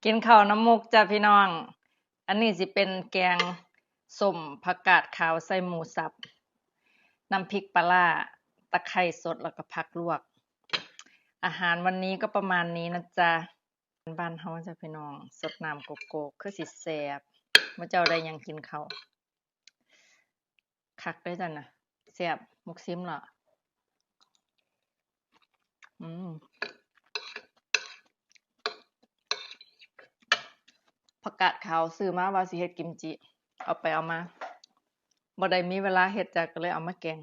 ກິນເຂົ້ານຳມຸກຈ້າພີ່ນ້ອງ. ອັນນີ້ຊິເປັນແກງສົ້ມຜັກກາດຂາວໃສ່ໝູສັບ, ນ້ຳພິກປາລ້າ, ຕະໄຄສົດ ແລ້ວກໍຜັກລວກ. ອາຫານວັນນີ້ກໍປະມານນີ້ນະຈ້າ, ບ້ານເຮົາຈ້າພີ່ນ້ອງ, ສົດນ້ຳໂກໂກ້ ຄືຊິແຊບ. ໝູ່ເຈົ້າໄດ້ຫຍັງກິນເຂົ້າ? ຄັກເດ້ຈັ່ງນະ, ແຊບ. ໝຸກຊິມລະ. ອືມ ຜັກກາດຂາວຊື້ມາວ່າຊິເຮັດກິມຈິ, ເອົາໄປເອົາມາບໍ່ໄດ້ມີເວລາເຮັດຈ້າ, ກໍເລີຍເອົາມາແກງ.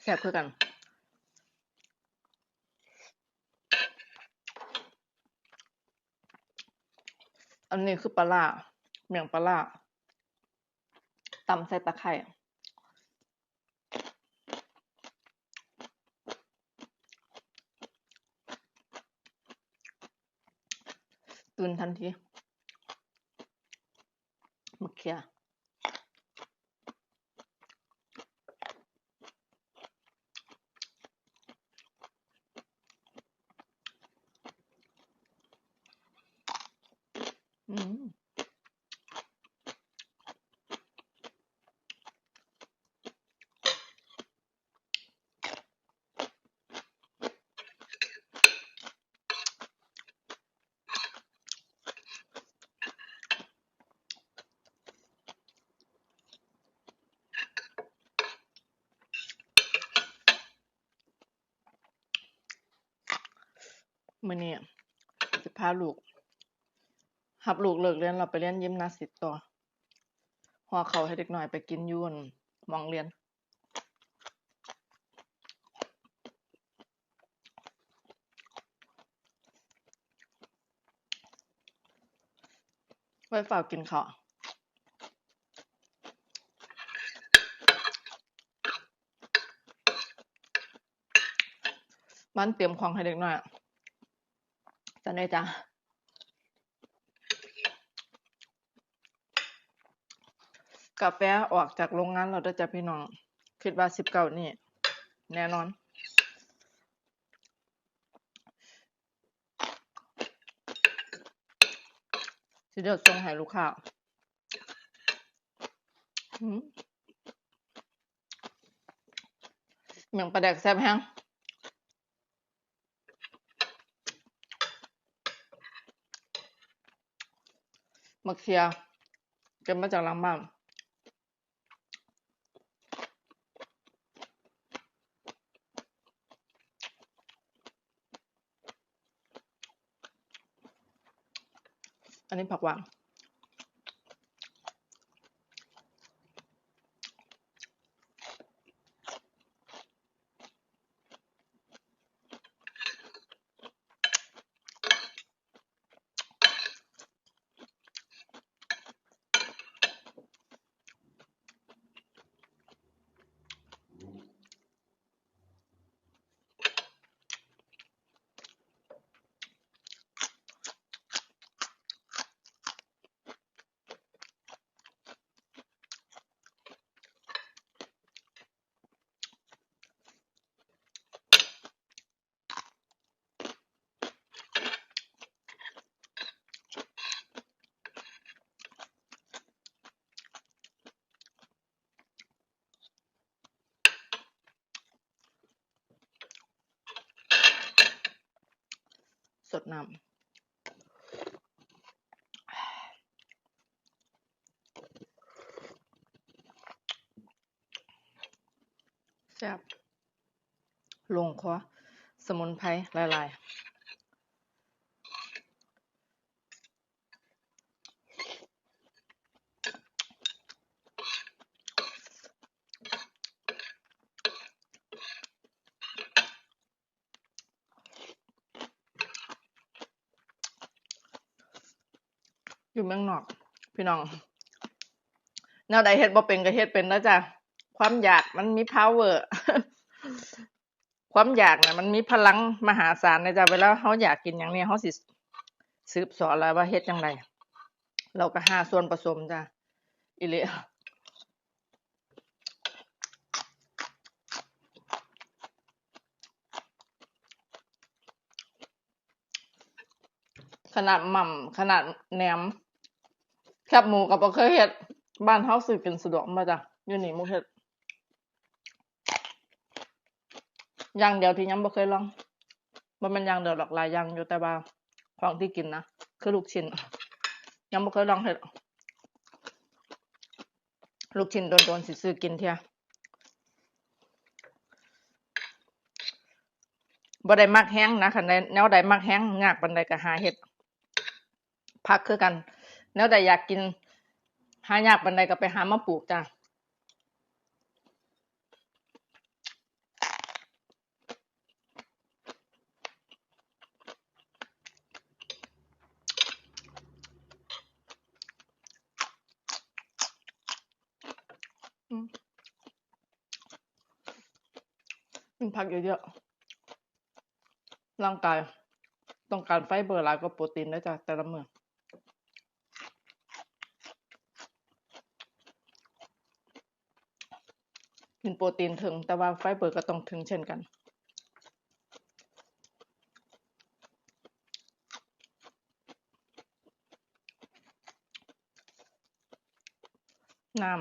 ແຊບຄືກັນ. ອັນນີ້ຄືປາລ້າ, ໝ້ຽງປາລ້າ ຕຳໃສ່ຕະໄຄ. ຕື່ນທັນທີ. ໝາກເຂືອ. ອືມ. ມື້ນີ້ຊິພາລູກ ຮັບລູກເລີກຮຽນແລ້ວໄປຮຽນຢິມນາສຕິກຕໍ່, ຫໍ່ເຂົ້າໃຫ້ເດັກນ້ອຍໄປກິນຢູ່ໝ່ອງຮຽນ. ໄວ້ຟ້າວກິນເຂົ້າ. ມັນຕຽມຂອງໃຫ້ເດັກນ້ອຍຊັ້ນເດ້ຈ້າ. ກາແຟອອກຈາກໂຮງງານແລ້ວເດີຈ້າພີ່ນ້ອງ, ຄິດວ່າສິບເກົ້ານີ້ແນ່ນອນ ຊິໄດ້ສົ່ງໃຫ້ລູກຄ້າ. ອືມ ໝ້ຽງປາແດກແຊບແຮງ. ໝາກເຂືອ ເກັບມາຈາກຫຼັງບ້ານ. ອັນນີ້ຜັກຫວານ. ສົດນ້ຳ. ແຊບ ລົງຄໍ ສະໝຸນໄພຫຼາຍໆ. ຢູ່ເມືອງນອກພີ່ນ້ອງ ແນວໃດເຮັດບໍ່ເປັນກໍເຮັດເປັນນະຈ້າ. ຄວາມຢາກມັນມີພາວເວີ ຄວາມຢາກນະມັນມີພະລັງມະຫາສານນະຈ້າ. ເວລາເຮົາຢາກກິນຫຍັງນີ້ ເຮົາຊິສືບສອນລະວ່າເຮັດຈັ່ງໃດ ແລ້ວກໍຫາສ່ວນປະສົມຈ້າ ອີ່ຫຼີ. ຂະໜາດໝ່ຳ ຂະໜາດແໜມ ແຄບໝູກໍບໍ່ເຄີຍເຮັດ. ບ້ານເຮົາຊື້ກິນສະດວກແມ່ນບໍ່ຈ໊ະ? ຢູ່ນີ້ໝູເຮັດ. ຢ່າງດຽວທີ່ຍັງບໍ່ເຄີຍລອງ ບໍ່ແມ່ນຢ່າງດຽວດອກ ຫຼາຍຢ່າງຢູ່ ແຕ່ວ່າຂອງທີ່ກິນນະ ຄືລູກຊິ້ນ ຍັງບໍ່ເຄີຍລອງເຮັດ. ລູກຊິ້ນໂດນໆ ຊິຊື້ກິນເທື່ອ. ບໍ່ໄດ້ມັກແຮງນະ ຄັນໃດ ແນວໃດມັກແຮງ ຍາກປານໃດກໍຫາເຮັດ. ຜັກຄືກັນ ແນວໃດຢາກກິນ ຫາຍາກປານໃດກໍໄປຫາມາປູກຈ້າ. ອືມ ກິນຜັກເຍາະໆ ຮ່າງກາຍຕ້ອງການໄຟເບີຫຼາຍກວ່າໂປຣຕີນເດີຈ້າ ແຕ່ລະມື້. ກິນໂປຣຕີນເຖິງ ແຕ່ວ່າໄຟເບີກໍຕ້ອງເຖິງເຊັ່ນກັນ. ນ້ຳ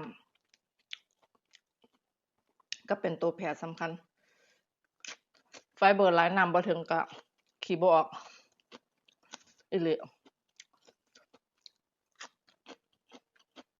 ກໍເປັນໂຕແປສຳຄັນ. ໄຟເບີຫຼາຍ ນ້ຳບໍ່ເຖິງກໍຂີ້ບໍ່ອອກອີ່ຫຼີ.